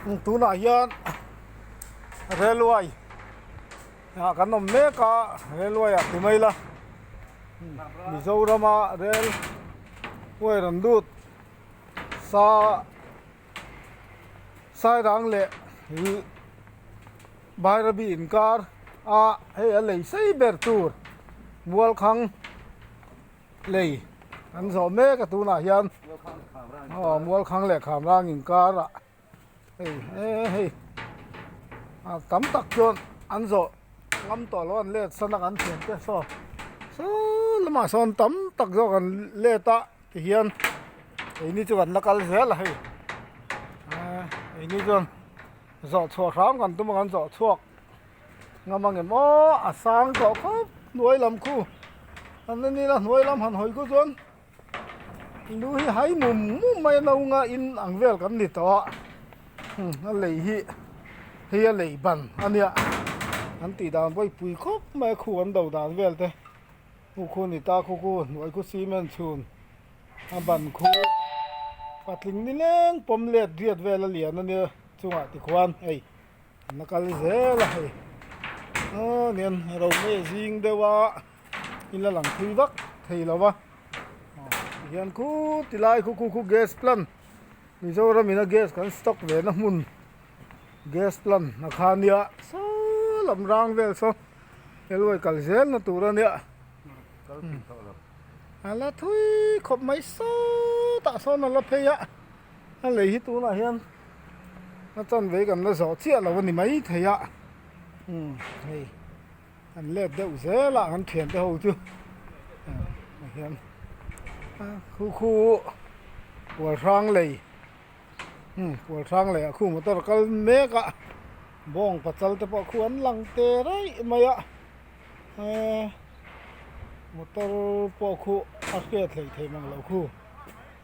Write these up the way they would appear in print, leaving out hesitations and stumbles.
Tunah hian railway ah kan awm mek a railway ah ti mai ila Mizoram a railway rawn lut sa Sairang leh Bairabi inkar a hei a lei sei ber tur Mualkhang. Lei an zawh mek a tunah hian aw Mualkhang leh Khamrang inkar ah hei e hei a tam tak chuan an zawh ngam tawh lo an let san a kan thiam te saw saw lamah sawn tam tak zawk an let a tihian keini chu kan la kal zel a hei keini chuan zawh chhuah hram kan tum a kan zawh chhuak. Ngam ang em aw a sang tawh khawp hnuai lam khu an la nila hnuai lam han hawi khu chuan lu hi hai mum mum mai a no nga in ang vel kan ni tawh a a lei hi hei a lei ban a nia an tih dan pawh hi pui khawp mai a khu an do dan vel te khu khu a ni ta khu khu hnuai khu cement chhun a ban khu patling nileng pawm let riat vel a lian a nia chungah tikhuan hei. An la kal zel a hei aw nian ro nge zing deuh a in la lang thui vak thei lo va tihian khu ti lai khu khu khu gas plant Mizoram in a gas kan stock ve na hmun gas plant a kha nia saw lam rang vel saw railway kal zel na tur a nia a la thui khawp mai sawtah sawn a la phei a a lei hi tunah hian. A chanve kan la zawh chiah lo a ni mai thei a umm hei an let deuh zel a an thiante ho chu ah hian khu khu pual hrang lei umm pual hrang lei ah khu motor a kal mek a bawng pachal te pawh khu an lang te raih mai a eee motor pawh khu a hriat hleih theih mang loh khu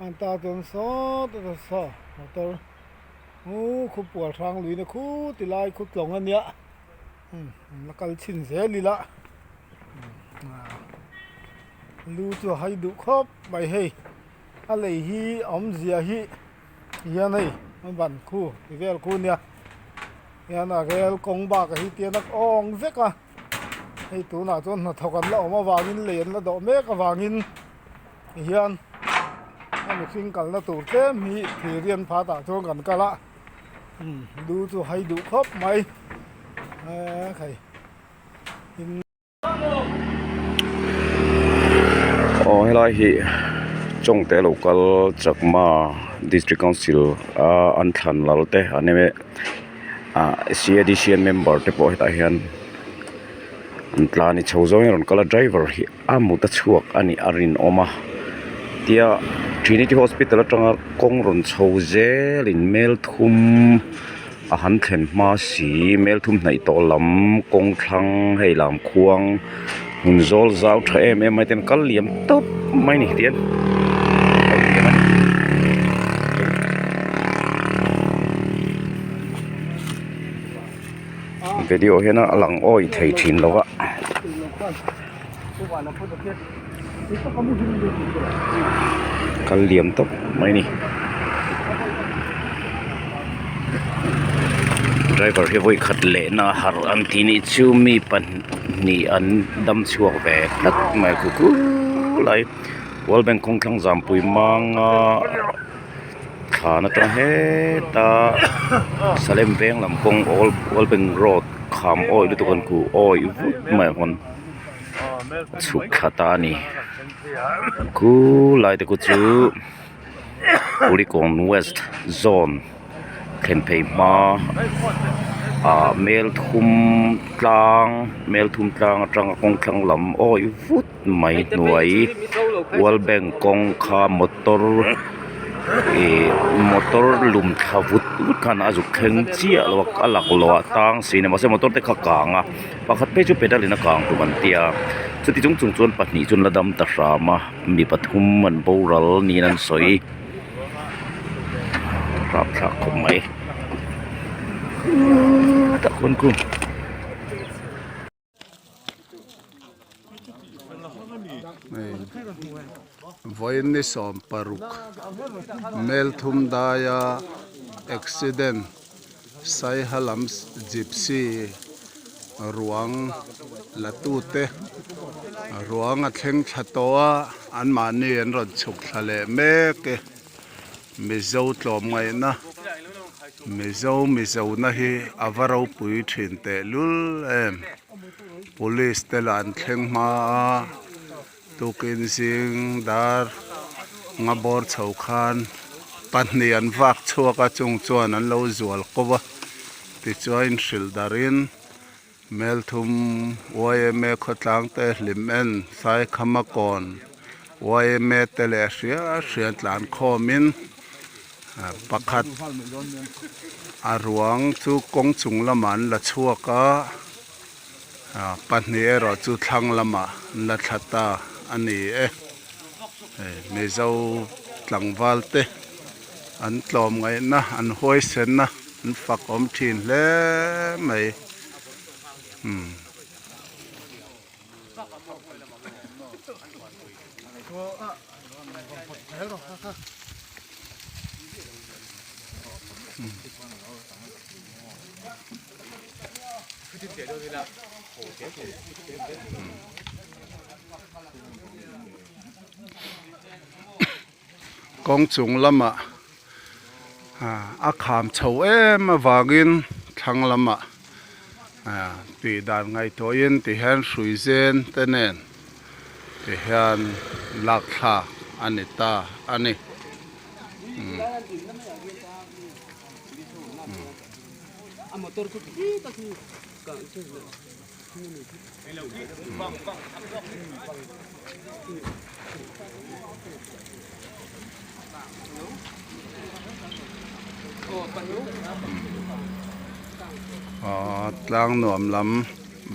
an ta chuan sawt a saw motor. Huu khu pual hrang lui na khu ti lai khu tlawng a nia umm an la kal chhin zel ila lu chu a hai duh khawp mai hei a lei hi a awmzia hi hian hei a ban khu ti vel khu nia hian a rel kawng bakah hi tian a awng vek a hei tunah chuan hnathawk an la awm avangin lei an la dawh mek avangin Tihian a mihring kalna tur tlem hi thirian phat ah chuan kan kal a umm lu chu hai duh khawp mai eee khai in. Aw helai hi Chawngte lo kal Chakma District Council a an thlan lal te an em e ah C_A_D_C member te pawh hetah hian an tlan ni chho zawngin a rawn kal a driver hi a mut a chhuak a nih a rinawm a tia Trinity Hospital atanga kawng rawn chho zelin mel thum a han thlen hma si mel thum hnaih tawh lam kawng thlang hei lam khuang hmun zawl zau tha em em mai ten kal liam tawp mai a ni tihian kal liam a ni. Video hian a lang awih thei thin lo a. Kal liam tawp mai a ni. Driver hi vawi khat lehna a harh ang tih nih chu mi pahnih an dam chhuak ve tlat mai a khu lai World Bank kawng thlang zampui manga thlan atang heta Salem veng lam kawng World Bank road kham awih lutuk an ku awih vut mai ang hawn chhuk thla ta a ni khulai te khu chu Kulikawn west zone thlen phei hma ah mel thum tlang mel thum tlang atanga kawng thlang lam awih vut mai hnuai world bank kawng kha motor ih motor lum thla vut vut khan a zuk thleng chiah lo a a laklawh ah tang si a ni mahse motor te kha a kang a pakhat phei chu pedal in a kang tum an tia chuti chung chung chuan pahnih chu an la dam ta hram a mi pathum an boral niin an sawi rapthlak khawp mai tah khuan khu. Vawiin ni 16 Melthum daia accident. Saiha lam gypsy ruang la tute ruang a thleng thla tawh a anmahni an rawn chhuk thla leh mek e Mizo tlawmngaihna Mizo Mizona hi a va ropui thin tehlul em police te lah an thleng hma a. Tukin zing dar nga bawr chho khan pahnih an vak chhuak a chung chuan an lo zual ko a tichuan hrilh darin Melthum yma khawtlang te hlim en Saikhama kawn yma te leh hria hria tlan khawmin pakhat a ruang chu kawng chung lamah an la chhuak a. Pahnih erawh chu thlang lamah an la thla ta a ni e. Hei Mizo tlangval te an tlawm ngaihna an huaisenna an fak awm thin hle mai. Umm. Kawng chung lamah a kham chho em avangin thlang lamah tih dan ngaihtuahin ti hian hrui zen te nen ti hian lak thlak a ni ta a ni. Aaa tlang nuam lam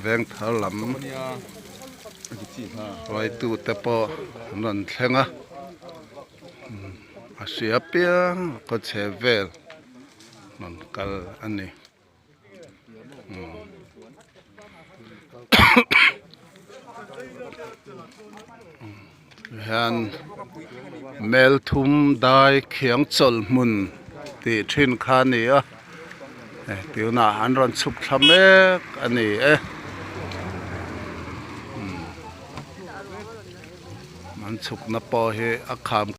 veng thar lam hruaitu te pawh an rawn thleng a a hria piang a khawchhe vel. rawn kal a ni hian Melthum dai khiang chawlh hmun tih thin kha a ni a hei tunah an rawn chhuk thla mek a ni e an chhukna pawh hi a kham.